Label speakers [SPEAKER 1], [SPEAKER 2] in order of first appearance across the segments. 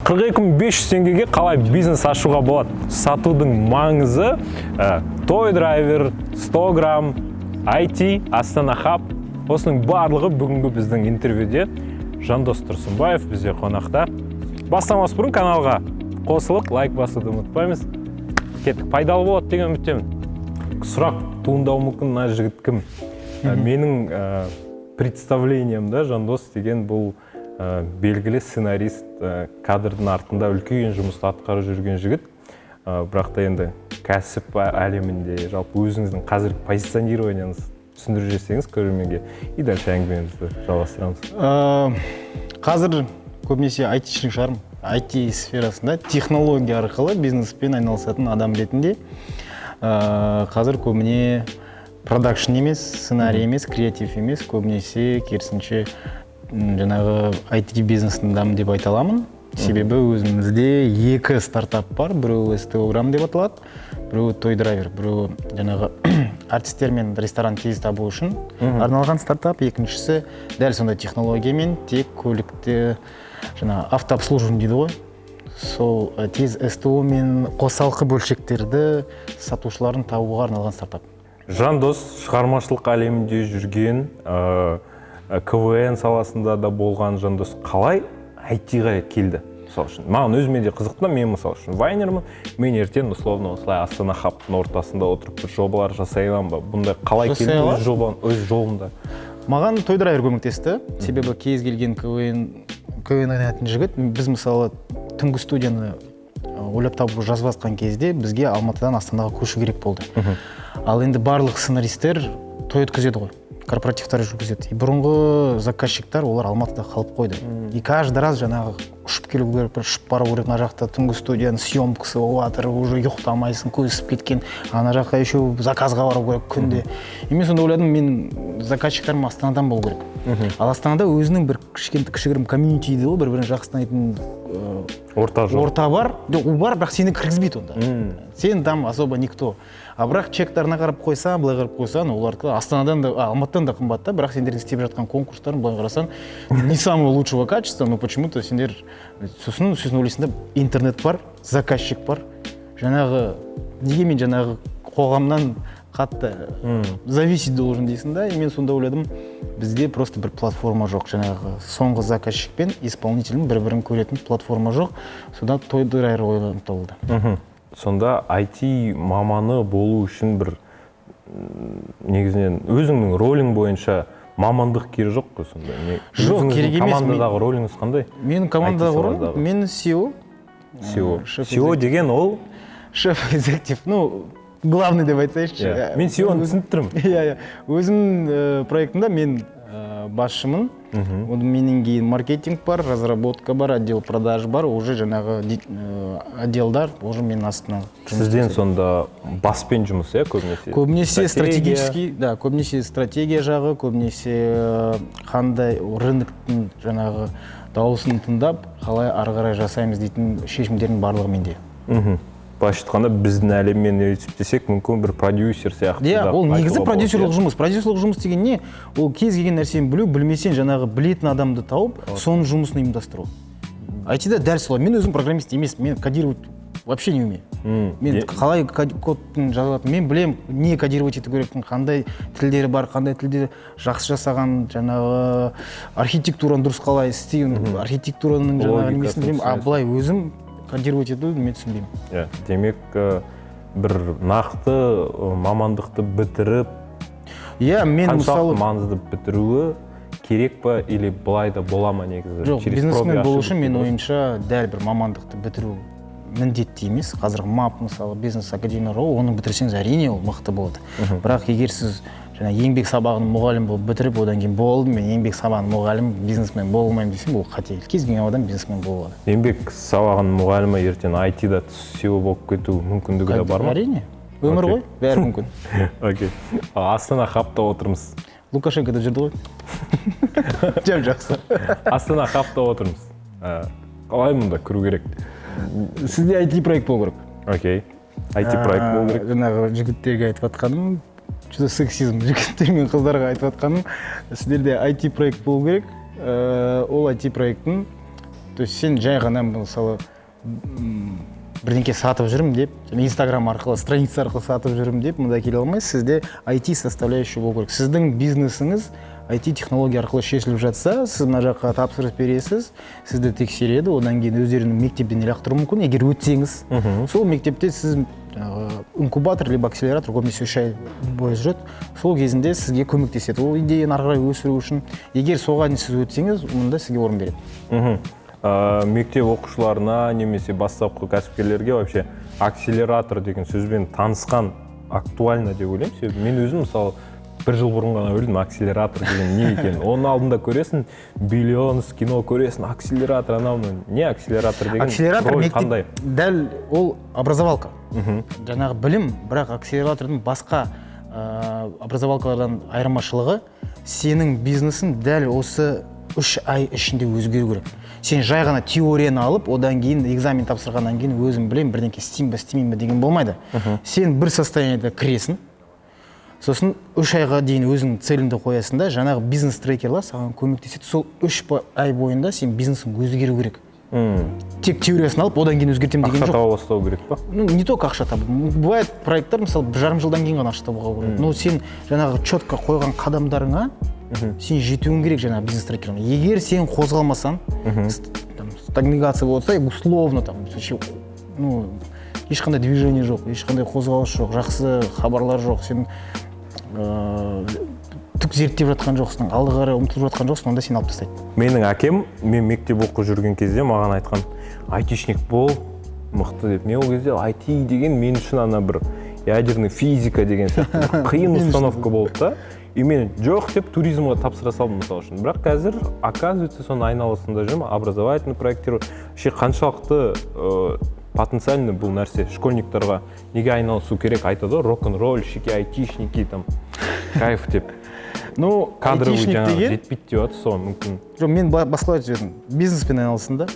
[SPEAKER 1] 42 500 теңгеге қалай бизнес ашуға болады? Сатудың маңызы, Той Драйвер, 100 грамм, IT, Астана Хаб, осының барлығы бүгінгі біздің интервьюде. Жандос Тұрсынбаев бізде қонақта. Бастамас бұрын каналға қосылып, лайк басуды ұмытпаймыз. Кеттік, пайдалы болады деген үміттемін. Сұрақ туындауы мүмкін: мына жігіт кім? Менің представлениемда Жандос деген бұл белгілі сценарист, кадрдың артында үлкен жұмысты атқарып жүрген жігіт. Бірақ та енді кәсіп әлемінде жалпы өзіңіздің қазіргі позиционированияңызды түсіндіріп жіберсеңіз көрерменге, и дальше әңгімемізді жалғастырамыз.
[SPEAKER 2] Қазір көбінесе айтишник шығармын. IT сферасында технология арқылы бизнеспен айналысатын адам ретінде, қазір көбіне продакшн емес, сценарий емес, креатив емес, көбінесе керісінше жаңағы IT бизнесіндамын деп айта аламын. Себебі өзімізде екі стартап бар: біреуі Стеограмм деп аталады, біреуі Той Драйвер. Біреуі жаңағы артистер мен ресторан тез табу үшін арналған стартап, екіншісі дәл сондай технологиямен, тек көлікті, жаңағы автообслуживание дейді ғой, сол тез СТО мен қосалқы бөлшектерді сатушыларын табуға арналған стартап.
[SPEAKER 1] Жандос шығармашылық әлемінде жүрген, КВН саласында да болған Жандос қалай IT-ға келді? Мысалы үшін, маған өзіме де қызықты да. Мен, мысалы үшін, вайнермін. Мен ертең условно осылай Астана Хабтың ортасында отырып бір жобалар жасай аламын ба? Бұндай қалай
[SPEAKER 2] Жасай
[SPEAKER 1] келді өз
[SPEAKER 2] аласың.
[SPEAKER 1] жобаң, өз жолында?
[SPEAKER 2] Маған Той Драйвер көмектесті, себебі кез келген КВН ойнайтын жігіт, біз, мысалы, түнгі студияны ойлап табу жазып жатқан кезде бізге Алматыдан Астанаға көшу керек болды. Ал енді барлық сценаристер той өткізеді ғой, корпоративтар жүргізеді, и бұрынғы заказчиктар, олар Алматыда қалып қойды. И каждый раз жаңағы ұшып келу керек, бір ұшып бару керек. Мына жақта түнгі студияның съемкасы болып жатыр, уже ұйықтамайсың, көз ісіп кеткен, ана жаққа еще заказға бару керек күнде. И мен сонда ойладым: мен заказчиктарым Астанадан болу керек. Ал Астанада өзінің бір кішкентай, кішігірім комьюнити дейді ғой, бір бірін жақсы танитын
[SPEAKER 1] орта жоқ.
[SPEAKER 2] Орта бар, жоқ, ол бар, бірақ сені кіргізбейді онда, сен там особо никто. А бірақ чектарына қарап қойсаң, былай қарап қойсаң, олардікі Астанадан да, Алматыдан да қымбат та. Бірақ сендердің істеп жатқан конкурстарың, былай қарасаң, не самого лучшего качества, но почему то сендер сосын ойлайсың да: интернет бар, заказчик бар, жаңағы неге мен жаңағы қоғамнан қатты зависеть должен дейсің да. И мен сонда ойладым: бізде просто бір платформа жоқ, жаңағы соңғы заказчик пен исполнительдің бір бірін көретін платформа жоқ. Содан Той Драйвер ойланып табылды.
[SPEAKER 1] Сонда IT маманы болу үшін бір негізінен өзіңнің ролің бойынша мамандық керек жоқ қой сонда?
[SPEAKER 2] Жоқ,
[SPEAKER 1] Өзіңіздің
[SPEAKER 2] керек емес.
[SPEAKER 1] Командадағы роліңіз қандай?
[SPEAKER 2] Менің командадағы
[SPEAKER 1] IT
[SPEAKER 2] ролім
[SPEAKER 1] саладағы.
[SPEAKER 2] Мен CEO.
[SPEAKER 1] CEO.
[SPEAKER 2] Шеф.
[SPEAKER 1] CEO деген ол?
[SPEAKER 2] Шеф executive, ну, главный деп айтсайшы.
[SPEAKER 1] Иә. Мен CEO-ны түсініп тұрмын.
[SPEAKER 2] Иә, өзімнің проектімде мен басшымын. Одан менен кейін маркетинг бар, разработка бар, отдел продаж бар, уже жаңағы отделдар уже менің астымнан жұмыс
[SPEAKER 1] Сізден
[SPEAKER 2] жасайды.
[SPEAKER 1] сонда баспен жұмыс, иә, көбінесе?
[SPEAKER 2] Көбінесе
[SPEAKER 1] Стратегия.
[SPEAKER 2] Стратегический да, көбінесе стратегия жағы, көбінесе қандай рыноктың жаңағы дауысын тыңдап, қалай ары қарай жасаймыз дейтін шешімдердің барлығы менде.
[SPEAKER 1] Былайша айтқанда, біздің әлеммен есептесек, мүмкін, бір продюсер сияқты
[SPEAKER 2] Иә,
[SPEAKER 1] да
[SPEAKER 2] ол негізі
[SPEAKER 1] айтуға болады,
[SPEAKER 2] продюсерлік
[SPEAKER 1] иә?
[SPEAKER 2] жұмыс. Продюсерлік жұмыс деген не? Ол кез келген нәрсені білу, білмесең, жаңағы білетін адамды тауып, соның жұмысын ұйымдастыру. IT-да дәл солай. Мен өзім программист емеспін, мен кодировать вообще не умею. Мен қалай кодтың жазылатынын мен білемін, не кодировать ету керектігін, қандай тілдері бар, қандай тілде жақсы жасаған, жаңағы архитектураны дұрыс қалай істеу, архитектураның жаңағы
[SPEAKER 1] Логикасын
[SPEAKER 2] несін білемін. А
[SPEAKER 1] түсінесің.
[SPEAKER 2] былай өзім кодировать етуді мен түсінбеймін.
[SPEAKER 1] Иә, демек, бір нақты мамандықты бітіріп,
[SPEAKER 2] Иә, мен
[SPEAKER 1] қаншалықты
[SPEAKER 2] мысалы
[SPEAKER 1] маңызды, бітіруі керек па или былай да бола ма негізі?
[SPEAKER 2] Жоқ,
[SPEAKER 1] Через
[SPEAKER 2] бизнесмен
[SPEAKER 1] проб и
[SPEAKER 2] болу
[SPEAKER 1] ошибки
[SPEAKER 2] үшін, менің
[SPEAKER 1] болсын.
[SPEAKER 2] ойымша, дәл бір мамандықты бітіру міндетті емес. Қазір МАП, мысалы, бизнес академия бар ғой, оны бітірсеңіз, әрине, ол мықты болады. Бірақ егер сіз жаңа еңбек сабағын мұғалім болып бітіріп, одан кейін болды, мен еңбек сабағының мұғалім, бизнесмен бола алмаймын десем, ол қате. Кез келген адам бизнесмен бола алады.
[SPEAKER 1] Еңбек сабағының мұғалімі ертең IT-да CEO болып кету мүмкіндігі де бар ма?
[SPEAKER 2] Әрине, өмір ғой, бәрі мүмкін.
[SPEAKER 1] Окей. Ал Астана Хабта отырмыз.
[SPEAKER 2] Лукашенко да жүрді ғой, жап жақсы.
[SPEAKER 1] Астана Хабта отырмыз. Қалай мұнда кіру керек?
[SPEAKER 2] Сізде IT проект болу керек.
[SPEAKER 1] Окей, IT проект болу керек.
[SPEAKER 2] Жаңағы жігіттерге айтып жатқаным, что то сексизм, жігіттер мен қыздарға айтып жатқаным: сіздерде IT проект болу керек. Ол IT проекттің То есть сен жай ғана, мысалы, бірдеңке сатып жүрмін деп, Инстаграм арқылы, страница арқылы сатып жүрмін деп мында келе алмайсыз. Сізде IT составляющий болу керек. Сіздің бизнесіңіз IT технология арқылы шешіліп жатса, сіз мына жаққа тапсырыс бересіз, сізді тексереді, одан кейін өздерінің мектебінен лақтыруы мүмкін, егер өтсеңіз. Сол мектепте сіз жаңағы инкубатор либо акселератор, көбінесе 3 ай бойы жүреді, сол кезінде сізге көмектеседі ол идеяны ары қарай өсіру үшін. Егер соған сіз өтсеңіз, онда сізге орын береді.
[SPEAKER 1] Мектеп оқушыларына немесе бастапқы кәсіпкерлерге вообще акселератор деген сөзбен танысқан актуально деп ойлаймын. Себебі мен өзім, мысалы, бір жыл бұрын ғана білдім акселератор деген не екенін. Оның алдында көресің Биллионс кино, көресің акселератор, анау мынау. Не акселератор деген?
[SPEAKER 2] Акселератор
[SPEAKER 1] роль
[SPEAKER 2] мектеп
[SPEAKER 1] қандай?
[SPEAKER 2] Дәл ол образовалка, жаңағы білім. Бірақ акселератордың басқа образовалкалардан айырмашылығы: сенің бизнесің дәл осы 3 ай ішінде өзгеру керек. Сен жай ғана теорияны алып, одан кейін экзамен тапсырғаннан кейін өзім білемін, бірдеңке істеймін ба, істемеймін ба деген болмайды. Сен бір состояниеда кіресің, сосын 3 айға дейін өзіңнің целіңді қоясың да, жаңағы бизнес трекерлар саған көмектеседі. Сол 3 ай бойында сен бизнесің өзгеру керек. Тек теориясын алып, одан кейін өзгертемін деген
[SPEAKER 1] Ақша
[SPEAKER 2] жоқ.
[SPEAKER 1] таба бастау керек па?
[SPEAKER 2] Ну, не только ақша табу. Бывает проекттар, мысалы, 1,5 жылдан кейін ғана ақша табуға болады, но сен жаңағы четко қойған қадамдарыңа сен жетуің керек жаңағы бизнес трекермен. Егер сен қозғалмасаң, там, стагнация болса, условно, там вообще, ну, ешқандай движение жоқ, ешқандай қозғалыс жоқ, жақсы хабарлар жоқ, сен түк зерттеп жатқан жоқсың, алға қарай ұмтылып жатқан жоқсың, онда сені алып тастайды.
[SPEAKER 1] Менің әкем мен мектеп оқып жүрген кезде маған айтқан: «Айтишник бол, мықты», – деп. Мен ол кезде IT деген мен үшін ана бір ядерный физика деген сияқты бір қиын установка болды да, и мен жоқ деп туризмға тапсыра салдым, мысалы үшін. Бірақ қазір, оказывается, соның айналасында жүрмін, образовательный проекттер. Вообще қаншалықты потенциально бұл нәрсе школьниктарға, неге айналысу керек? Айтады ғой, рок н ролльщики, айтишники там кайф деп.
[SPEAKER 2] Ну,
[SPEAKER 1] Кадровый
[SPEAKER 2] айтишник
[SPEAKER 1] жаңағы
[SPEAKER 2] деген
[SPEAKER 1] жетпейді деп жатыр, соған мүмкін.
[SPEAKER 2] Жоқ, мен басқалай түсінемін. Бизнеспен айналыссын да,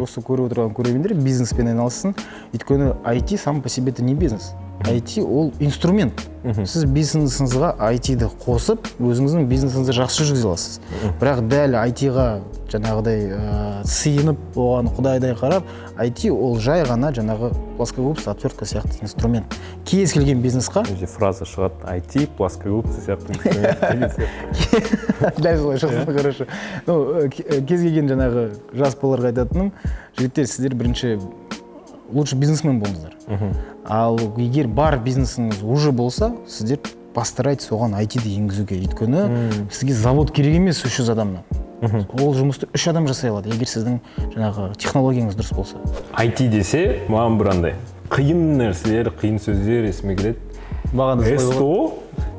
[SPEAKER 2] осы көріп отырған көрермендер бизнеспен айналыссын, өйткені IT сам по себе это не бизнес. IT ол инструмент. Сіз бизнесіңізге IT-ді қосып, өзіңіздің бизнесіңізді жақсы жүргізе аласыз. Бірақ дәл IT-ға жаңағыдай сыйынып, оған құдайдай қарап, IT ол жай ғана жаңағы плоскогубцы, отвертка сияқты инструмент кез келген бизнесқа.
[SPEAKER 1] Мына жерде фраза шығады: IT плоскогубцы сияқты инструмент деген сияқты.
[SPEAKER 2] Дәл солай шықсын, хорошо. Ну, кез келген жаңағы жас балаларға айтатыным: жігіттер, сіздер бірінші лучше бизнесмен болыңыздар. Ал егер бар бизнесіңіз уже болса, сіздер постарайтесь оған IT-ді енгізуге, өйткені сізге завод керек емес 300 адамнан, ол жұмысты үш адам жасай алады, егер сіздің жаңағы технологияңыз дұрыс болса.
[SPEAKER 1] IT десе, маған бір андай қиын нәрселер, қиын сөздер есіме келеді.
[SPEAKER 2] Маған да солай болады.
[SPEAKER 1] СТО,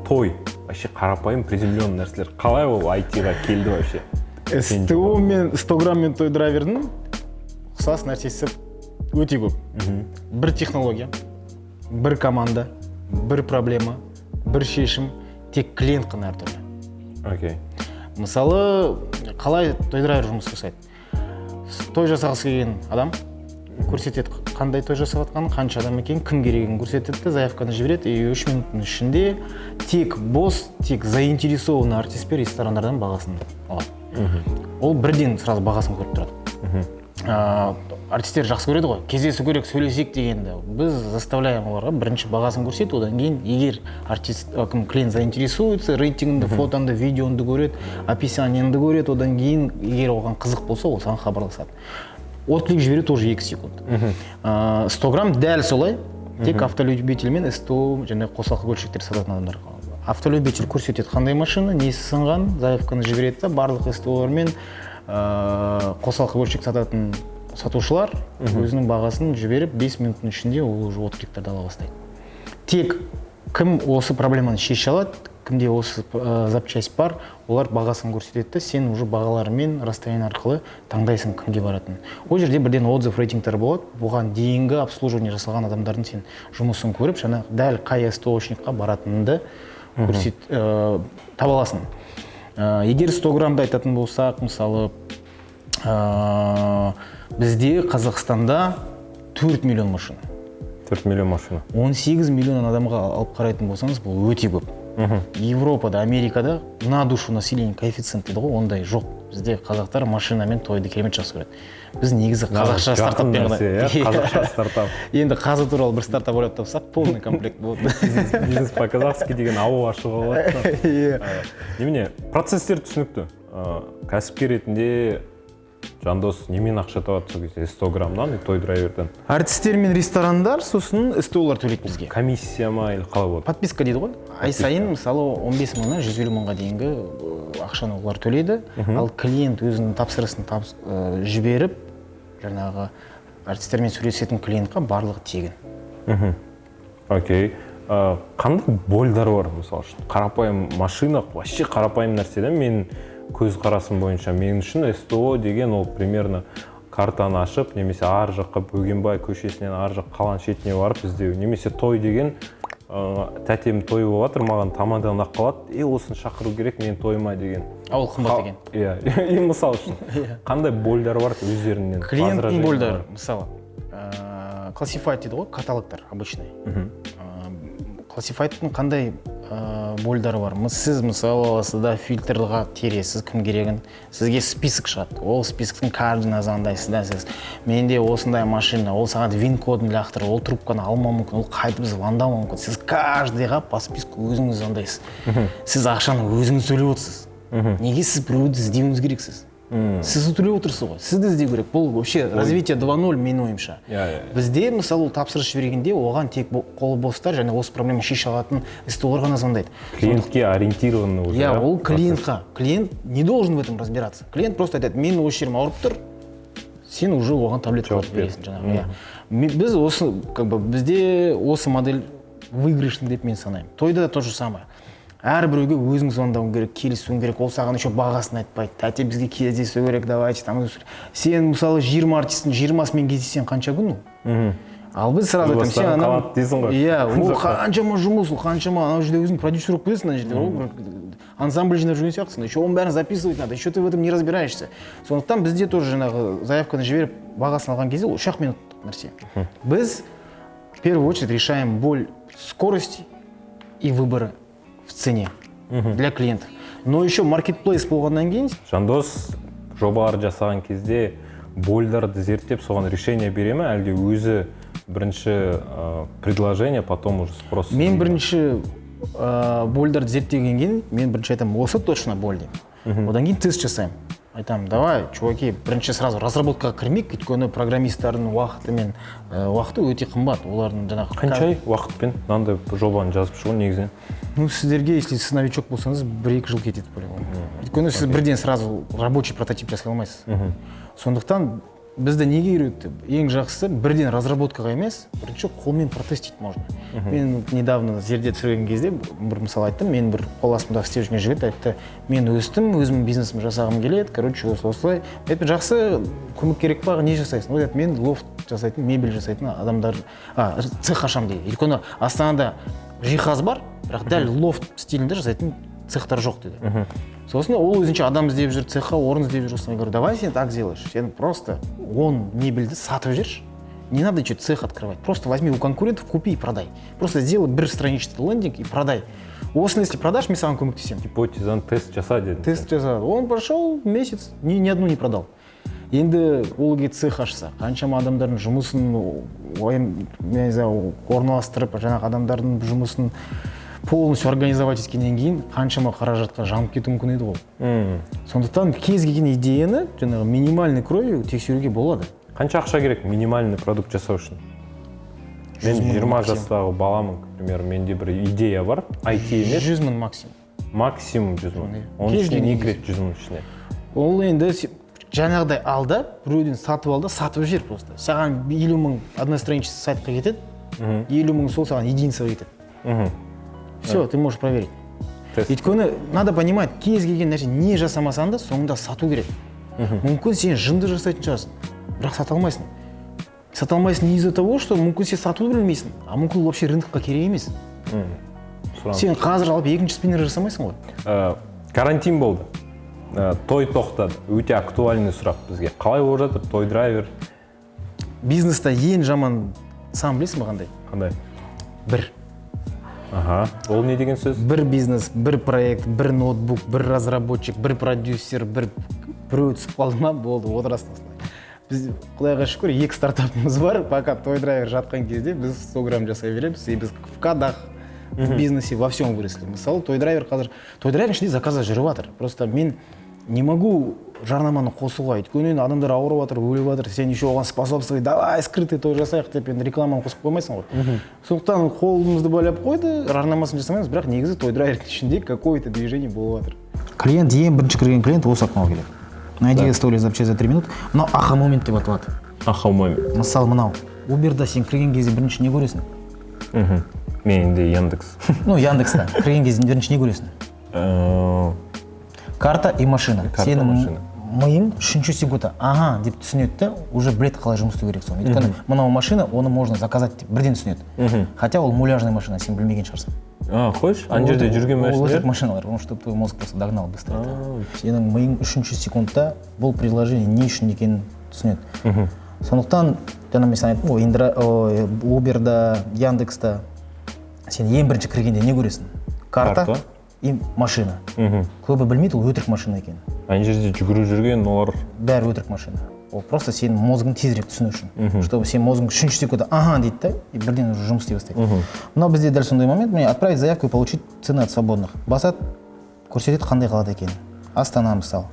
[SPEAKER 1] той, вообще қарапайым приземленный нәрселер. Қалай ол IT-ға келді вообще?
[SPEAKER 2] СТО мен 100 грамм мен Той Драйвердің ұқсас нәрсесі өте көп. Бір технология, бір команда, бір проблема, бір шешім, тек клиент қана әртүрлі. Мысалы, қалай Той Драйвер жұмыс жасайды? Той жасағысы келген адам көрсетеді қандай той жасап жатқанын, қанша адам екенін, кім керегін көрсетеді де, заявканы жібереді, и 3 минуттың ішінде тек бос, тек заинтересованный артистпер ресторандардан бағасын алады. Ол бірден сразу бағасын көріп тұрады. Артистер жақсы көреді ғой кездесу керек, сөйлесейік дегенді. Біз заставляем оларға бірінші бағасын көрсет, одан кейін егер артист, кім, клиент заинтересуется, рейтингіңді, фотоңды, видеоңды көреді, описаниеңді көреді, одан кейін егер оған қызық болса, ол саған хабарласады. Отклик жіберу тоже 2 секунд. 100 грамм дәл солай, тек автолюбитель мен СТО және қосалқы бөлшектер сататын адамдар. Автолюбитель көрсетеді қандай машина, несі сынған, заявканы жібереді да, барлық СТО мен қосалқы бөлшек сататын сатушылар өзінің бағасын жіберіп, 5 минуттың ішінде ол уже откликтерді ала бастайды. Тек кім осы проблеманы шеше алады, кімде осы запчасть бар, олар бағасын көрсетеді да, сен уже бағаларымен, расстояние арқылы таңдайсың кімге баратынын. Ол жерде бірден отзыв, рейтингтер болады, бұған дейінгі обслуживание жасалған адамдардың сен жұмысын көріп, жаңағы дәл қай СТОшникқа баратыныңды көрсет, таба аласың. Егер 100 граммды айтатын болсақ, мысалы, бізде Қазақстанда 4 миллион машина.
[SPEAKER 1] 4 миллион машина.
[SPEAKER 2] 18 миллион адамға алып қарайтын болсаңыз, бұл өте көп. Европада, Америкада на душу населения коэффициент дейді ғой, ондай жоқ. Бізде қазақтар машинамен тойды керемет жақсы көреді. Біз негізі қазақша стартаппен
[SPEAKER 1] ғана, иә, қазақша стартап.
[SPEAKER 2] Енді қазы туралы бір стартап ойлап тапсақ, полный комплект болады.
[SPEAKER 1] Бизнес по-казахски деген АО ашуға болады.
[SPEAKER 2] Иә.
[SPEAKER 1] Немене, процесстер түсінікті. Кәсіпкер ретінде Жандос немен ақша табады сол кезде? 100 граммнан и той драйверден?
[SPEAKER 2] Әртістер мен ресторандар, сосын СТО-лар төлейді бізге.
[SPEAKER 1] Комиссия ма или қалай болады?
[SPEAKER 2] Подписка дейді ғой. Ай сайын, мысалы, 15 мыңнан 150 мыңға дейінгі ақшаны олар төлейді. Ал клиент өзінің тапсырысын жіберіп, жаңағы әртістермен сөйлесетін клиентқа барлығы тегін.
[SPEAKER 1] Окей. Қандай больдар бар, мысалы үшін? Қарапайым машина, вообще қарапайым нәрседен мен көз қарасым бойынша, мен үшін СТО деген ол примерно картаны ашып, немесе ар жаққа Бөгенбай көшесінен ар жақ қаланың шетіне барып іздеу, немесе той деген тәтем тойы болып жатыр, маған тамадан ақ қалады, осыны шақыру керек мен тойыма деген.
[SPEAKER 2] Ол қымбат екен.
[SPEAKER 1] Иә, мысал үшін. Қандай больдар бар өздерінен?
[SPEAKER 2] Клиенттің больдары, мысалы, классифайт дейді ғой, каталогтар обычный. Классифайттың қандай больдары бар? Сіз, мысалы, аласыз да фильтрға тересіз кім керегін, сізге список шығады. Ол списоктың каждыйына звондайсыз да сіз. Менде осындай машина, ол саған вин-кодын лақтырып, ол трубканы алмауы мүмкін, ол қайтып звондауы мүмкін. Сіз каждыйға по списку өзіңіз звондайсыз. Сіз ақшаны өзіңіз төлеп отырсыз. Неге сіз біреуді іздеуіңіз керексіз? Сіз төлеп отырсыз ғой, сізді іздеу керек. Бұл вообще развитие 2.0 менің ойымша. Бізде, мысалы, ол тапсырыс жібергенде оған тек қолы бостар және осы проблеманы шеше алатын СТО-лар ғана звондайды.
[SPEAKER 1] Клиентке ориентированный уже.
[SPEAKER 2] Иә, ол клиентқа. Клиент не должен в этом разбираться. Клиент просто айтады, мен осы жерім ауырып тұр, сен уже оған таблетка алып бересің жаңағы. Біз осы, как бы, бізде осы модель выигрышный деп мен санаймын. Тойда да то же самое. Әрбіреуге өзің звондауың керек, келісуің керек, ол саған еще бағасын айтпайды. Тәте, бізге кездесу керек, давайте там. Сен, мысалы, 20 артистің 20-сымен кездессең қанша күн ол? Ал біз сразу айтамыз, сен анау, иә, ол қаншама жұмыс, ол қаншама, анау жерде өзің продюсер болып кетесің, ана жерде, ол ансамбль жинап жүрген сияқтысың, еще оның бәрін записывать надо, еще ты в этом не разбираешься. Сондықтан бізде тоже жаңағы заявканы жіберіп, бағасын алған кезде ол 3-ақ минуттық нәрсе. Біз в первую очередь решаем боль скорости и выбора в цене для клиентов. Но еще маркетплейс болғаннан кейін.
[SPEAKER 1] Жандос жобалар жасаған кезде больдарды зерттеп, соған решение бере ме, әлде өзі бірінші предложение, потом уже спрос?
[SPEAKER 2] Мен бірінші больдарды зерттеген кейін, мен бірінші айтамын, осы точно боль деймін. Одан кейін тест жасаймын. Айтамын, давай, чуваки, бірінші сразу разработкаға кірмейік, өйткені программисттардың уақыты мен уақыты өте қымбат. Олардың жаңағы
[SPEAKER 1] қанша ай уақытпен мынандай жобаны жазып шығу негізінен?
[SPEAKER 2] Ну, сіздерге, если сіз новичок болсаңыз, 1-2 жыл кетеді по-любому. Өйткені сіз бірден сразу рабочий прототип жасай алмайсыз. Сондықтан бізді неге үйретті? Ең жақсысы бірден разработкаға емес, бірінші қолмен протестить можно. Мен недавно зерде түсірген кезде бір мысал айттым, мен бір қол астымда істеп жүрген жігіт айтты, мен өстім, өзімнің бизнесім жасағым келеді, короче, осылай. Мен айттым, жақсы, көмек керек па, не жасайсың? Ол айтты, мен лофт жасайтын, мебель жасайтын адамдар, цех ашамын дейді. Өйткені Астанада жиһаз бар, бірақ дәл лофт стилінде жасайтын цехтар жоқ деді. Сосын ол өзінше адам іздеп жүр, цехқа орын іздеп жүр. Сосын я говорю, давай сен так сделаешь, сен просто он мебельді сатып жіберші, не надо еще цех открывать, просто возьми у конкурентов, купи и продай. Просто сделай бір страничный лендинг и продай. Осыны если продашь, мен саған көмектесемін.
[SPEAKER 1] Гипотезаны тест жаса дедім.
[SPEAKER 2] Тест жаса. Он прошел месяц, ни одну не продал. Енді ол егер цех ашса, қаншама адамдардың жұмысын, я не знаю, орналастырып, жаңағы адамдардың жұмысын полностью организовать еткеннен кейін қаншама қаражатқа жанып кетуі мүмкін еді ғой. Сондықтан кез келген идеяны жаңағы минимальный кровью тексеруге болады.
[SPEAKER 1] Қанша ақша керек минимальный продукт жасау үшін? Мен 20 жастағы баламын, к примеру, менде бір идея бар, IT емес.
[SPEAKER 2] 100 мың максимум.
[SPEAKER 1] Максимум 100 мың. Оның ішіне не кіреді 100 мың ішіне?
[SPEAKER 2] Ол енді жаңағыдай алда, біреуден сатып алда, сатып жібер просто. Саған 50 мың одностраничный сайтқа кетеді, 50 мың сол саған единицаға кетеді. Все, ты можешь проверить. Өйткені, надо понимать, кез келген нәрсе не жасамасаң да, соңында сату керек. Мүмкін сен жынды жасайтын шығарсың, бірақ сата алмайсың. Сата алмайсың не из-за того, что мүмкін сен сатуды білмейсің, а мүмкін ол вообще рынокқа керек емес. Сен қазір алып екінші спиннер жасамайсың ғой.
[SPEAKER 1] Карантин болды. Той тоқтады. Өте актуальный сұрақ бізге. Қалай болып жатыр той драйвер?
[SPEAKER 2] Бизнеста ең жаман сан білесің бе қандай?
[SPEAKER 1] Қандай?
[SPEAKER 2] Бір.
[SPEAKER 1] Ага, ол не деген сөз?
[SPEAKER 2] Бір бизнес, бір проект, бір ноутбук, бір разработчик, бір продюсер, бір Біреуі түсіп қалды ма, болды, отырасың осылай. Біз, құдайға шүкір, екі стартапымыз бар. Пока Той Драйвер жатқан кезде, біз 100 грамм жасай береміз, и біз в кодах, в бизнесе, во всем выросли. Мысалы, Той Драйвер қазір, Той Драйвер ішінде заказдар жүріп жатыр. Просто мен не могу жарнаманы қосуға, өйткені енді адамдар ауырып жатыр, өліп жатыр, сен еще оған способствовать, давай скрытый той жасайық деп енді рекламаны қосып қоймайсың ғой. Сондықтан қолымызды байлап қойды, жарнамасын жасамаймыз, бірақ негізі Той Драйвердің ішінде какое-то движение болып жатыр. Клиент, ең бірінші кірген клиент осы окноға келеді. Найди СТО или запчасть за 3 минуты. Мынау аха момент деп аталады.
[SPEAKER 1] Аха момент.
[SPEAKER 2] Мысалы, мынау Уберда сен кірген кезде бірінші не көресің?
[SPEAKER 1] Менде Яндекс.
[SPEAKER 2] Ну, Яндекста кірген кезде бірінші не көресің? Карта и машина.
[SPEAKER 1] Карта,
[SPEAKER 2] сенің
[SPEAKER 1] машина.
[SPEAKER 2] Миың үшінші секундта ага деп түсінеді да, уже біледі қалай жұмыс істеу керек соны. Өйткені мынау машина, оны можно заказать деп бірден түсінеді. Хотя ол муляжный машина, сен білмеген шығарсың.
[SPEAKER 1] А, қойшы, ана жерде жүрген
[SPEAKER 2] Ол өтірік
[SPEAKER 1] машиналар.
[SPEAKER 2] Машиналар, он чтобы твой мозг просто догнал быстро это. Сенің миың үшінші секундта бұл приложение не үшін екенін түсінеді. Сондықтан жаңа мен саған айттым ғой, Индра, ой, Уберда, Яндекста сен ең бірінші кіргенде не көресің? Карта,
[SPEAKER 1] Карта.
[SPEAKER 2] И машина. Көбі білмейді ол өтірік машина екенін.
[SPEAKER 1] Ана жерде жүгіріп жүрген олар?
[SPEAKER 2] Бәрі өтірік машина. Ол просто сенің мозгың тезірек түсіну үшін, чтобы сенің мозгың үшінші секундта ага дейді да, и бірден уже жұмыс істей бастайды. Мынау бізде дәл сондай момент. Міне, отправить заявку и получить цены от свободных. Басады, көрсетеді қандай қалада екенін. Астана, мысалы.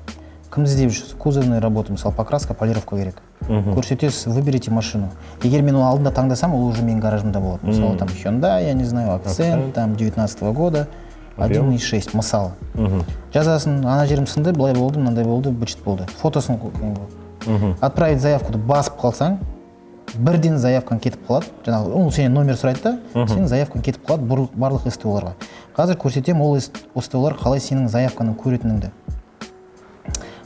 [SPEAKER 2] Кімді іздеп жүрсіз? Кузовная работа, мысалы, покраска, полировка керек. Көрсетесіз, выберите машину. Егер мен оны алдында таңдасам, ол уже менің гаражымда болады. Мысалы, там Hyundai, я не знаю, Акцент, там 19 года, 1,6, мысалы. Жазасың, ана жерім сынды, былай болды, мынандай болды, быт болды. Фотосын қойған болады. Отправить заявкуды басып қалсаң, бірден заявкаң кетіп қалады. Жаңағы ол сенен номер сұрайды да, сенің заявкаң кетіп қалады барлық СТО-ларға. Қазір көрсетемін ол СТО-лар қалай сенің заявканы көретініңді.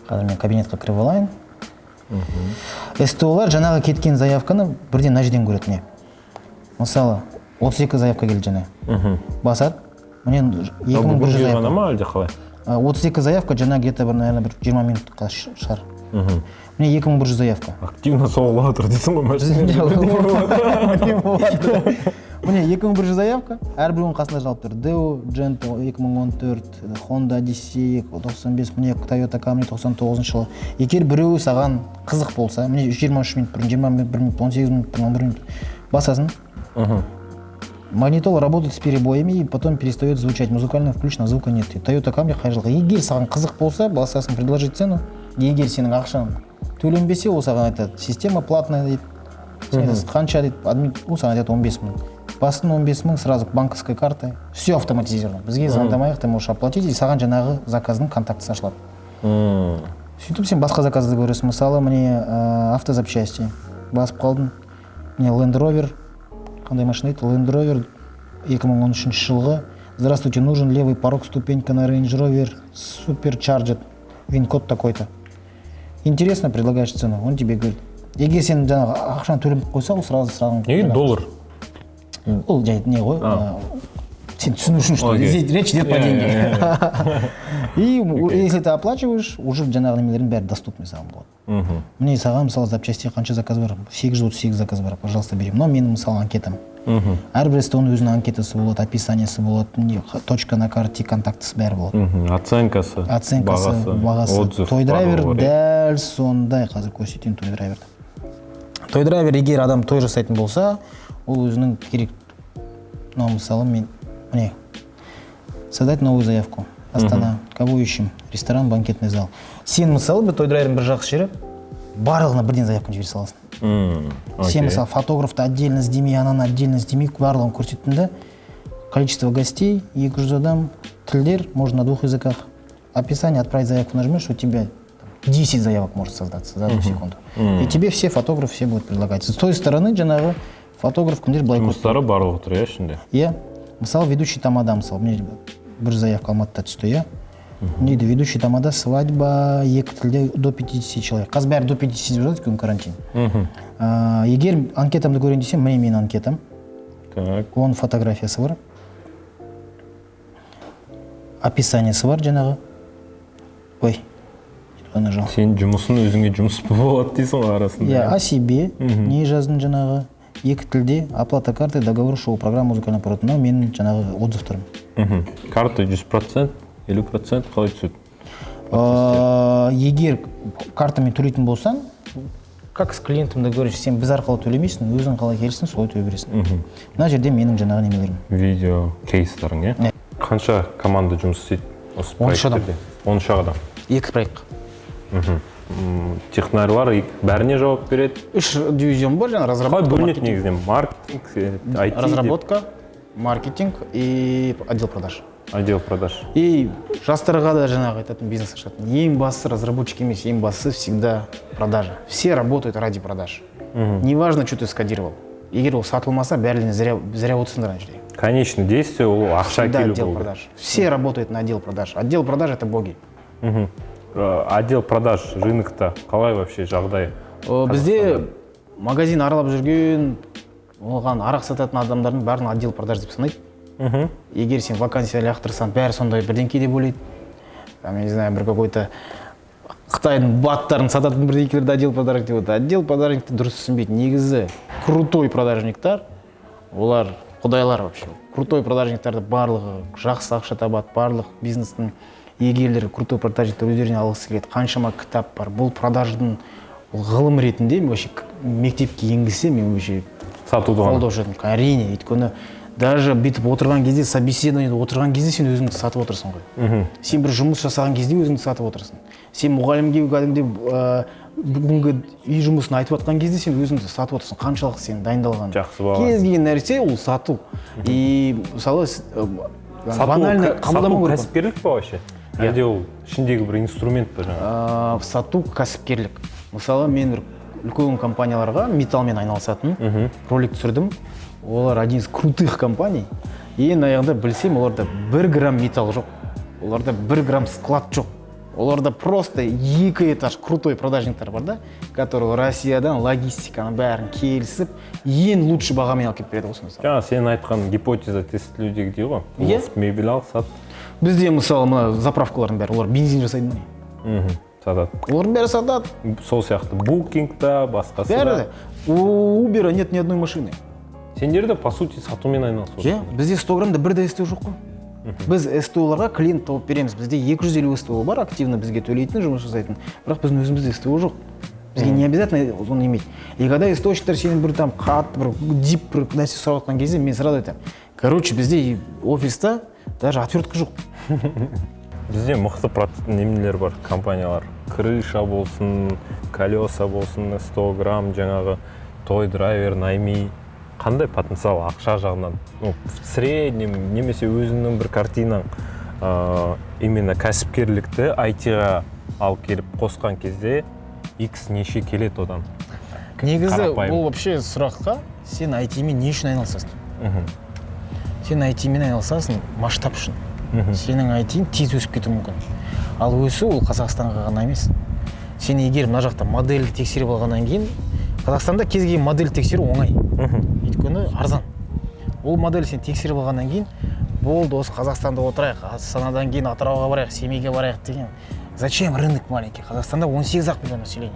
[SPEAKER 2] Қазір мен кабинетке кіріп алайын. СТО-лар жаңағы кеткен заявканы бірден мына жерден көреді, міне. Мысалы, 32 заявка келді жаңа. Басады. Міне, 2100
[SPEAKER 1] Бүгінге
[SPEAKER 2] заявка.
[SPEAKER 1] ғана ма, әлде қалай?
[SPEAKER 2] 32 заявка жаңа где-то бір, наверное, бір 20 минутқа шығар. Міне, 2100 заявка.
[SPEAKER 1] Активно соғылып жатыр дейсің ғой машина.
[SPEAKER 2] Не болады? Міне, 2100 заявка, әрбіреуінің қасында жазылып тұр. Део Джента 2014, Honda Odyssey 95, міне, Toyota Camry 99 жылы. Егер біреуі саған қызық болса, міне, 23 минут бұрын, 21 минут, 18 минут бұрын, 11 минут басасың. Магнитола работает с перебоями и потом перестает звучать. Музыкально включена, звука нет. Toyota Camry қай жылғы? Егер саған қызық болса, басасың предложить цену. Егер сенің ақшаң төленбесе, ол саған айтады, система платная дейді. Сен айтасың, қанша дейді, админ, ол саған айтады 15 мың. Бастың 15 мың сразу банковской картой. Все автоматизировано. Бізге звондамай ақ ты можешь оплатить, и саған жаңағы заказдың контактісі ашылады. Сөйтіп сен басқа заказды көресің. Мысалы, міне, автозапчасти. Басып қалдың. Міне, Land Rover. Қандай машина еді? Land Rover 2013 жылғы. Здравствуйте, нужен левый порог, ступенька на Range Rover Supercharged. Вин-код такой-то. Интересно, предлагаешь цену. Он тебе говорит. Егер сен жаңағы ақшаны төлеп қойса, ол сразу саған
[SPEAKER 1] Неге доллар?
[SPEAKER 2] Ол жай не ғой, сен түсіну үшін, что здесь речь идет про деньги. И если ты оплачиваешь, уже жаңағы немелердің бәрі доступный саған болады. Міне, саған, мысалы, запчасти қанша заказ бар? 838 заказ бар, пожалуйста, беремін. Мынау менің, мысалы, анкетам. Әрбір СТО-ның өзінің анкетасы болады, описаниесі болады, не, точка на карте, контактісі, бәрі болады.
[SPEAKER 1] Оценкасы,
[SPEAKER 2] оценкасы, бағасы.
[SPEAKER 1] Отзыв,
[SPEAKER 2] Той Драйвер
[SPEAKER 1] барлығы бар, иә.
[SPEAKER 2] Дәл сондай. Қазір көрсетейін Той Драйверді. Той Драйвер, егер адам той жасайтын болса, ол өзінің керек. Мынау, мысалы, мен, міне, создать новую заявку. Астана, кого ищем? Ресторан, банкетный зал. Сен, мысалы, бір Той Драйвердің бір жақсы жері, барлығына бірден заявканы жібере саласың. Сен, мысалы, фотографты отдельно іздемей, ананы отдельно іздемей, барлығын көрсеттің да, количество гостей 200 адам, тілдер, можно на двух языках. Описание, отправить заявку нажмешь, у тебя там 10 заявок может создаться за одну секунду. И тебе все фотографы все будут предлагать. С той стороны жаңағы фотограф кімдер былай көрсетеді.
[SPEAKER 1] Жұмыстары барлығы тұр, иә, ішінде?
[SPEAKER 2] Иә. Мысалы, ведущий тамада, мысалы, міне, бір заявка Алматыда түсті, иә. Не дейді, ведущий тамада, свадьба, екі тілде, до 50 человек. Қазір бәрі до 50 деп жазады, өйткені карантин. Егер анкетамды көрейін десем, міне менің анкетам. Оның фотографиясы бар. Описаниесі бар жаңағы. Ой, не нажал.
[SPEAKER 1] Сен жұмысын өзіңе жұмыс болады дейсің ғой арасында.
[SPEAKER 2] Иә, о себе, не жаздым жаңағы. Екі тілде, оплата картой, договор, шоу, программа, музыкальный аппарат. Мынау менің жаңағы отзывтарым.
[SPEAKER 1] Карта 100%, 50% қалай түседі? Процесстер?
[SPEAKER 3] Егер картамен төлейтін болсаң, как с клиентом договоришься, сен біз арқылы төлемейсің, өзің қалай келістің, солай төлей бересің. Мына жерде менің жаңағы немелерім.
[SPEAKER 1] Видео кейстарың, иә?
[SPEAKER 3] Иә.
[SPEAKER 1] Қанша команда жұмыс істейді осы
[SPEAKER 3] 13 адам.
[SPEAKER 1] проекттерде? 13 адам.
[SPEAKER 3] Екі проект.
[SPEAKER 1] Технарилар бәріне жауап береді.
[SPEAKER 3] Үш дивизион бар жаңа:
[SPEAKER 1] Қалай
[SPEAKER 3] разработка,
[SPEAKER 1] бөлінеді
[SPEAKER 3] маркетинг.
[SPEAKER 1] негізінен? Маркетинг, IT деп?
[SPEAKER 3] Разработка, маркетинг и отдел продаж.
[SPEAKER 1] Отдел продаж.
[SPEAKER 3] И жастарға да жаңағы айтатын, бизнес ашатын: ең бастысы разработчик емес, ең бастысы всегда продажа. Все работают ради продаж. Неважно, что ты скодировал, егер ол сатылмаса, бәріне зря, зря отырсыңдар ана жерде.
[SPEAKER 1] Конечный действие ол ақша
[SPEAKER 3] Да,
[SPEAKER 1] келу
[SPEAKER 3] отдел
[SPEAKER 1] болу керек.
[SPEAKER 3] продаж. Все работают на отдел продаж. Отдел продаж — это боги.
[SPEAKER 1] Отдел продаж рынокта қалай вообще жағдай?
[SPEAKER 3] Бізде магазин аралап жүрген, оған арақ сататын адамдардың бәрін отдел продаж деп санайды. Егер сен вакансия лақтырсаң, бәрі сондай бірдеңке деп ойлайды. Там, я не знаю, бір какой-то қытайдың БАДтарын сататын бірдеңкелерді отдел продаж деп отыр. Отдел продажникті дұрыс түсінбейді. Негізі крутой продажниктар, олар құдайлар вообще. Крутой продажниктарды барлығы жақсы ақша табады, барлық бизнестің егерлері крутой продажниктер өздеріне алғысы келеді. Қаншама кітап бар. Бұл продаждың ғылым ретінде вообще мектепке енгізсе, мен вообще
[SPEAKER 1] Сатуды ғана.
[SPEAKER 3] қолдаушы едім, әрине. Өйткені даже бүйтіп отырған кезде, собеседованиеде отырған кезде сен өзіңді сатып отырсың ғой. Сен бір жұмыс жасаған кезде өзіңді сатып отырсың. Сен мұғалімге кәдімгідей бүгінгі үй жұмысын айтып жатқан кезде сен өзіңді сатып отырсың, қаншалықты сен дайындалғанын.
[SPEAKER 1] Жақсы баға.
[SPEAKER 3] Кез келген нәрсе ол сату. И мысалы
[SPEAKER 1] Сату,
[SPEAKER 3] банально
[SPEAKER 1] сату
[SPEAKER 3] қабылдамау керек.
[SPEAKER 1] кәсіпкерлік па вообще? Әлде ол ішіндегі бір инструмент па жаңағы?
[SPEAKER 3] Сату кәсіпкерлік. Мысалы, мен бір үлкен компанияларға, металлмен айналысатын, ролик түсірдім. Олар один из крутых компаний. Ең аяғында білсем, оларда бір грамм металл жоқ, оларда бір грамм склад жоқ, оларда просто екі этаж крутой продажниктар бар да, который Россиядан логистиканы бәрін келісіп, ең лучший бағамен алып келіп береді ғой мысалы.
[SPEAKER 1] Жаңа сен айтқан гипотеза тестілеудегідей ғой.
[SPEAKER 3] Иә.
[SPEAKER 1] Лофт мебель ал, сат.
[SPEAKER 3] Бізде, мысалы, мына заправкалардың бәрі, олар бензин жасайды міне.
[SPEAKER 1] Сатады.
[SPEAKER 3] Олардың бәрі сатады.
[SPEAKER 1] Сол сияқты букингта, басқасы
[SPEAKER 3] Бәрі
[SPEAKER 1] да.
[SPEAKER 3] де. У Убера нет ни одной машины.
[SPEAKER 1] Сендер де, по сути, сатумен айналысып
[SPEAKER 3] Иә,
[SPEAKER 1] отырсыңдар.
[SPEAKER 3] бізде 100 граммда бір де СТО жоқ қой. Біз СТО-ларға клиент тауып береміз. Бізде 250 СТО бар, активно бізге төлейтін, жұмыс жасайтын. Бірақ біздің өзімізде СТО жоқ. Бізге не обязательно оны иметь. И когда СТОщиктар сенен бір там қатты бір дип бір нәрсе сұрап жатқан кезде, мен сразу айтамын: короче, бізде офиста даже отвертка жоқ.
[SPEAKER 1] Бізде мықты немелер бар, компаниялар. Крыша болсын, колеса болсын, 100 грамм, жаңағы той драйвер, Найми. Қандай потенциал ақша жағынан? Ну, в среднем, немесе өзіңнің бір картинаң, именно кәсіпкерлікті IT-ға алып келіп қосқан кезде X неше келеді одан?
[SPEAKER 3] Негізі
[SPEAKER 1] Қарапайым.
[SPEAKER 3] бұл вообще сұраққа: сен IT-мен не үшін айналысасың? Сен IT-мен айналысасың масштаб үшін. Сенің IT-ң тез өсіп кетуі мүмкін. Ал өсу ол Қазақстанға ғана емес. Сен егер мына жақта модельді тексеріп алғаннан кейін, Қазақстанда кез келген модель тексеру оңай, өйткені арзан. Ол модель сен тексеріп алғаннан кейін, болды, осы Қазақстанда отырайық, Астанадан кейін Атырауға барайық, Семейге барайық деген. Зачем? Рынок маленький. Қазақстанда 18 ақ миллион населения.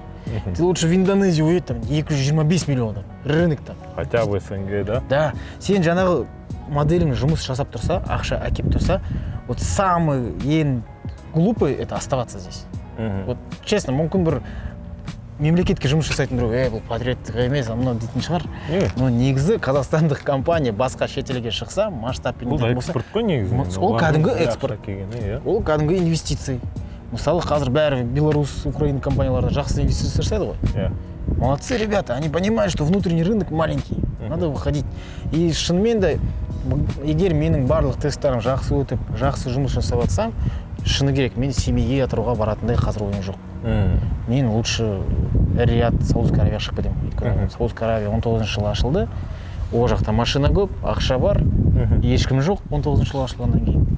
[SPEAKER 3] Ты лучше в Индонезию уедь, там 225 миллион рынок там.
[SPEAKER 1] Хотя бы СНГ, да?
[SPEAKER 3] Да, сен жаңағы моделің жұмыс жасап тұрса, ақша әкеп тұрса, вот самый ең глупый — это оставаться здесь. Вот честно, мүмкін, бір мемлекетке жұмыс жасайтын біреу: «Ей, бұл патриоттық емес, анау мынау», — дейтін шығар.
[SPEAKER 1] Не?
[SPEAKER 3] Но негізі қазақстандық компания басқа шетелге шықса, масштабпен
[SPEAKER 1] Бұл да
[SPEAKER 3] кететін болса,
[SPEAKER 1] экспорт қой негізінен.
[SPEAKER 3] Ол
[SPEAKER 1] Олардың
[SPEAKER 3] кәдімгі
[SPEAKER 1] бізге ақша
[SPEAKER 3] экспорт.
[SPEAKER 1] келгені, иә.
[SPEAKER 3] Ол кәдімгі инвестиция. Мысалы, қазір бәрі Беларусь, Украина компанияларына жақсы инвестиция жасайды ғой. Молодцы ребята, они понимают, что внутренний рынок маленький, надо выходить. И шынымен де, егер менің барлық тесттарым жақсы өтіп, жақсы жұмыс жасап жатсам, шыны керек, мен Семейге, Атырауға баратындай қазір ойым жоқ. Мен лучше Риад, Саудовская Аравияға шығып кетемін. Өйткені Саудовская Аравия 19 жылы ашылды. Ол жақта машина көп, ақша бар, ешкім жоқ 19 жылы ашылғаннан кейін.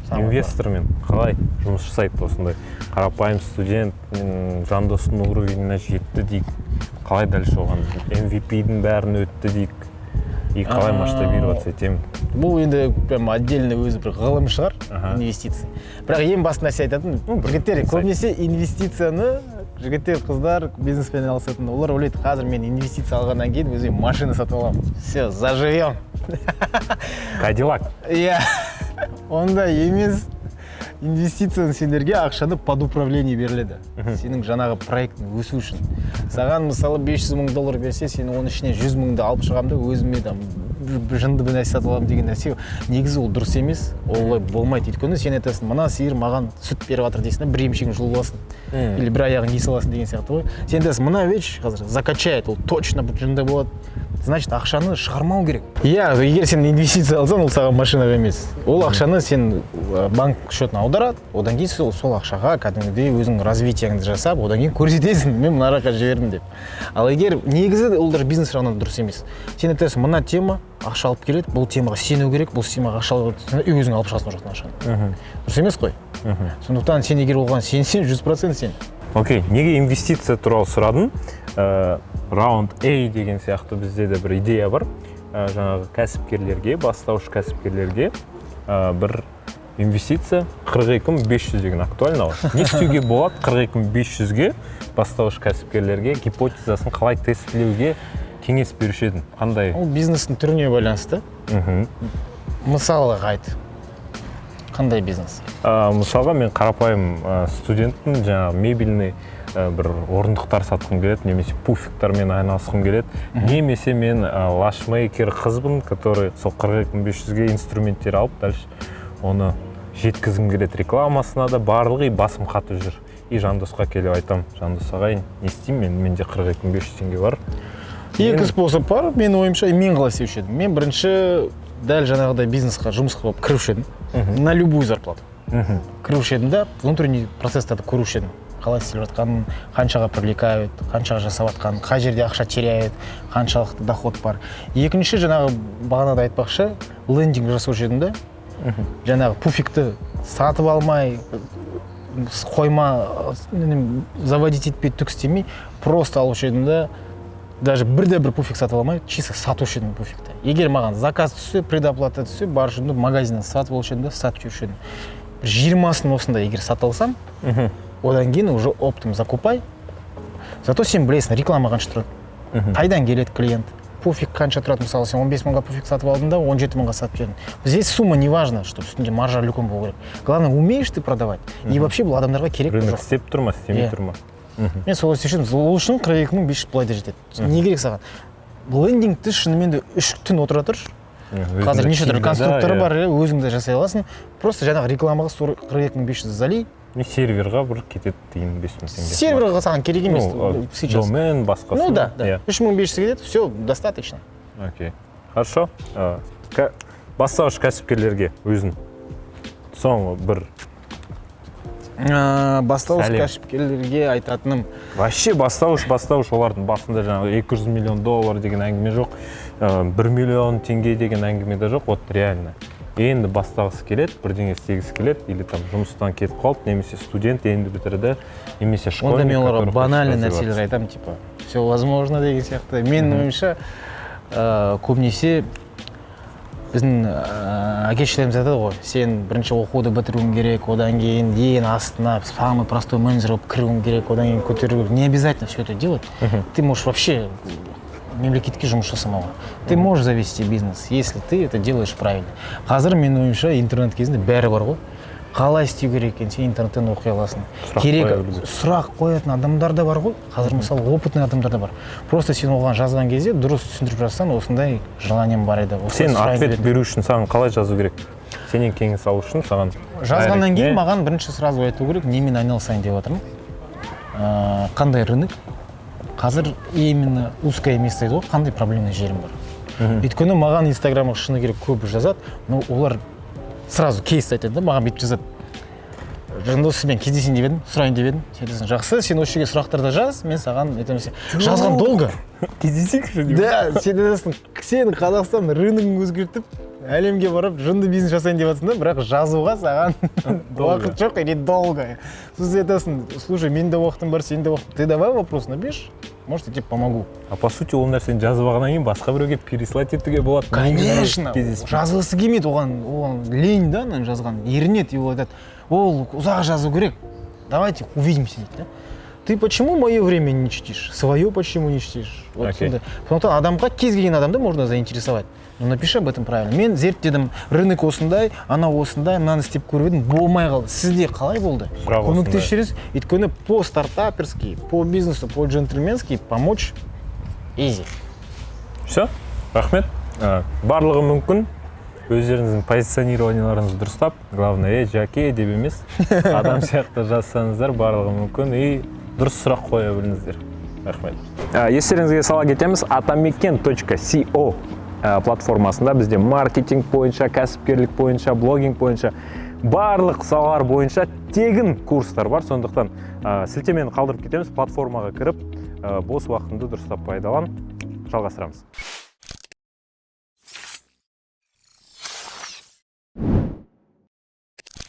[SPEAKER 3] Самое
[SPEAKER 1] Инвестормен қалай жұмыс жасайды осындай қарапайым студент, Жандостың уровеніне жетті дейік, қалай дальше оған MVP-дің бәрін өтті дейік, и қалай масштабироваться етемін?
[SPEAKER 3] Бұл енді прям отдельно өзі бір ғылым шығар, инвестиция. Бірақ ең басты нәрсе айтатын,
[SPEAKER 1] Ну, бір
[SPEAKER 3] жігіттер,
[SPEAKER 1] инсайт.
[SPEAKER 3] көбінесе инвестицияны жігіттер, қыздар, бизнеспен айналысатын, олар ойлайды: қазір мен инвестиция алғаннан кейін өзіме машина сатып аламын, все, заживем.
[SPEAKER 1] Кадиллак.
[SPEAKER 3] Иә, ондай емес.
[SPEAKER 2] Инвестицияны, сендерге ақшаны под управление беріледі сенің жаңағы проектің өсу үшін. Саған, мысалы, 500 мың доллар берсе, сен оның ішінен 100 мыңды алып шығамын да, өзіме там бір жынды бір нәрсе сатып аламын деген нәрсе, негізі ол дұрыс емес, олай болмайды. Өйткені сен айтасың: «Мына сиыр маған сүт беріп жатыр», – дейсің да, бір емшегін жұлып аласың или бір аяғын кесіп аласың деген сияқты ғой. Сен айтасың: «Мына вещь қазір закачает, ол точно бір жынды болады», значит, ақшаны шығармау керек. Иә, егер сен инвестиция алсаң, ол саған машинаға емес, ол ақшаны сен банк счетына аударады. Одан кейін сол ақшаға кәдімгідей өзің развитиеңді жасап, одан кейін көрсетесің: «Мен мына жаққа жібердім», – деп. Ал егер негізі ол даже бизнес жағынан дұрыс емес. Сен айтасың: «Мына тема ақша алып келеді, бұл темаға сену керек, бұл темаға ақша алып», и өзің алып шығасың ол жақтан ақшаны. Дұрыс емес қой. Сондықтан сен егер оған сенсең, 100% сен.
[SPEAKER 1] Окей, неге инвестиция туралы сұрадым? Раунд A деген сияқты бізде де бір идея бар. Жаңағы кәсіпкерлерге, бастауыш кәсіпкерлерге бір инвестиция 42 500 деген актуально ғой. Не істеуге болады 42 500-ге бастауыш кәсіпкерлерге? Гипотезасын қалай тестілеуге кеңес беруші едің, қандай?
[SPEAKER 2] Ол бизнестің түріне байланысты. Мысалға айт, қандай бизнес?
[SPEAKER 1] Мысалға, мен қарапайым студентпін, жаңағы мебельный бір орындықтар сатқым келеді немесе пуфиктармен айналысқым келеді, немесе мен лашмейкер қызбын, который сол 42 500-ге инструменттер алып, дальше оны жеткізгім келеді, рекламасына да барлығы, и басым қатып жүр. И Жандосқа келіп айтамын: «Жандос ағай, не істеймін мен? Менде 42 500 теңге бар».
[SPEAKER 2] Екі способ бар менің ойымша. Мен қалай істеуші едім? Мен бірінші дәл жаңағыдай бизнесқа, жұмысқа болып кіруші едім на любую зарплату. Кіруші едім да, внутренний процесстарды көруші едім: қалай істеліп жатқанын, қаншаға привлекают, қаншаға жасап жатқанын, қай жерде ақша теряют, қаншалықты доход бар. Екінші, жаңағы бағанада айтпақшы, лендинг жасаушы едім да, жаңағы пуфикті сатып алмай, қойма заводить етпей, түк істемей, просто алушы едім да, даже бірде бір пуфик сатып алмай, чисто сатушы едім пуфикті. Егер маған заказ түссе, предоплата түссе, барушы едім да, магазиннен сатып алушы едім да, сатып жіберуші едім. Бір 20-сын осындай егер сата алсам, одан кейін уже оптом закупай. Зато сен білесің, реклама қанша тұрады, қайдан келеді клиент, пуфик қанша тұрады. Мысалы, сен 15 мыңға пуфик сатып алдың да, 17 мыңға сатып жібердің. Здесь сумма не важно, чтобы үстінде маржа үлкен болу керек. Главное, умеешь ты продавать и вообще бұл адамдарға керек пе,
[SPEAKER 1] Рынок
[SPEAKER 2] жоқ.
[SPEAKER 1] істеп тұр ма, істемей
[SPEAKER 2] Иә.
[SPEAKER 1] тұр ма?
[SPEAKER 2] Мен солай істеуші едім. Ол үшін 42 500 былай да жетеді. Не керек саған? Лендингті шынымен де 3 түн отыра тұршы. Қазір неше түрлі конструкторы бар, иә, өзің де жасай аласың. Просто жаңағы рекламаға 42 500 залей.
[SPEAKER 1] Не, серверға бір кетеді деген 5000 теңге.
[SPEAKER 2] Серверға саған керек емес.
[SPEAKER 1] Ну,
[SPEAKER 2] сейчас
[SPEAKER 1] домен, басқасы.
[SPEAKER 2] Ну да, 3500 кетеді, все, достаточно.
[SPEAKER 1] Окей, хорошо. Бастауыш кәсіпкерлерге өзің соңғы бір
[SPEAKER 2] Бастауыш
[SPEAKER 1] сәлем.
[SPEAKER 2] кәсіпкерлерге айтатыным:
[SPEAKER 1] Вообще бастауыш, олардың басында жаңағы 200 миллион доллар деген әңгіме жоқ, 1 миллион теңге деген әңгіме де жоқ. Вот реально енді бастағысы келеді, бірдеңе істегісі келеді, или там жұмыстан кетіп қалды, немесе студент, енді бітірді, немесе школьник,
[SPEAKER 2] Онда мен оларға
[SPEAKER 1] который хочет
[SPEAKER 2] банальный
[SPEAKER 1] развиваться.
[SPEAKER 2] нәрселер айтамын, типа все возможно деген сияқты. Менің ойымша, көбінесе біздің әке шешелеріміз айтады ғой: «Сен бірінші оқуды бітіруің керек, одан кейін ең астына самый простой менеджер болып кіруің керек, одан кейін көтеру керек». Не обязательно все это делать. Ты можешь вообще мемлекетке жұмыс жасамауға, ты можешь завести бизнес, если ты это делаешь правильно. Қазір, менің ойымша, интернет кезінде бәрі бар ғой. Қалай істеу керек екенін сен интернеттен оқи аласың.
[SPEAKER 1] Сұрақ
[SPEAKER 2] Керек
[SPEAKER 1] қоя білу.
[SPEAKER 2] Сұрақ қоятын адамдар да бар ғой қазір, мысалы, опытный адамдар да бар. Просто сен оған жазған кезде дұрыс түсіндіріп жазсаң: «Осындай желанием бар еді, осылай
[SPEAKER 1] Сен
[SPEAKER 2] сұрайын
[SPEAKER 1] ответ
[SPEAKER 2] деп едім».
[SPEAKER 1] беру үшін саған қалай жазу керек? Сенен кеңес алу үшін саған
[SPEAKER 2] Жазғаннан кейін
[SPEAKER 1] директне?
[SPEAKER 2] маған бірінші сразу айту керек: немен айналысайын деп жатырмын, қандай рынок қазір, именно узкое место дейді ғой, қандай проблемный жерім бар. Өйткені маған Инстаграмға, шыны керек, көп жазады, но олар сразу кейс айтады да. Маған бүйтіп жазады: «Жандос, сізбен кездесейін деп едім, сұрайын деп едім». Сен айтасың: «Жақсы, сен осы жерге сұрақтарды жаз, мен саған айтамын». Сен жазған долго.
[SPEAKER 1] Кездесейікші деп.
[SPEAKER 2] Да, сен айтасың: «Сен Қазақстан рыногын өзгертіп, әлемге барып, жынды бизнес жасайын деп жатырсың да, бірақ жазуға саған уақыт жоқ или долго». Сосын айтасың: «Слушай, менің де уақытым бар, сенің де уақытың, ты давай вопрос напишешь, может, я тебе помогу».
[SPEAKER 1] А по сути ол нәрсені жазып алғаннан кейін басқа біреуге переслать етуге болады.
[SPEAKER 2] Конечно.
[SPEAKER 1] Кездеспей.
[SPEAKER 2] Жазғысы келмейді оған, оған лень да ананы жазған, ерінеді. И ол айтады: «Ол ұзақ жазу керек, давайте увидимся», – дейді да. Ты почему мое время не чтишь? Свое почему не чтишь? Вот сондай. Сондықтан адамға, кез келген адамды можно заинтересовать. Но напиши об этом правильно. Мен зерттедім, рынок осындай, анау осындай, мынаны істеп көріп едім, болмай қалды. Сізде қалай болды?
[SPEAKER 1] Сұрақ осындай.
[SPEAKER 2] Көмектесіп жібересіз. Өйткені по стартаперски, по бизнесу, по джентльменски помочь изи.
[SPEAKER 1] Все, рахмет. Барлығы мүмкін. Өздеріңіздің позиционированияларыңызды дұрыстап, главное, ей, жәке деп емес, адам сияқты жазсаңыздар, барлығы мүмкін. И дұрыс сұрақ қоя біліңіздер. Рахмет. Естеріңізге сала кетеміз, atameken.co платформасында бізде маркетинг бойынша, кәсіпкерлік бойынша, блогинг бойынша, барлық салалар бойынша тегін курстар бар. Сондықтан сілтемені қалдырып кетеміз, платформаға кіріп, бос уақытыңды дұрыстап пайдалан. Жалғастырамыз.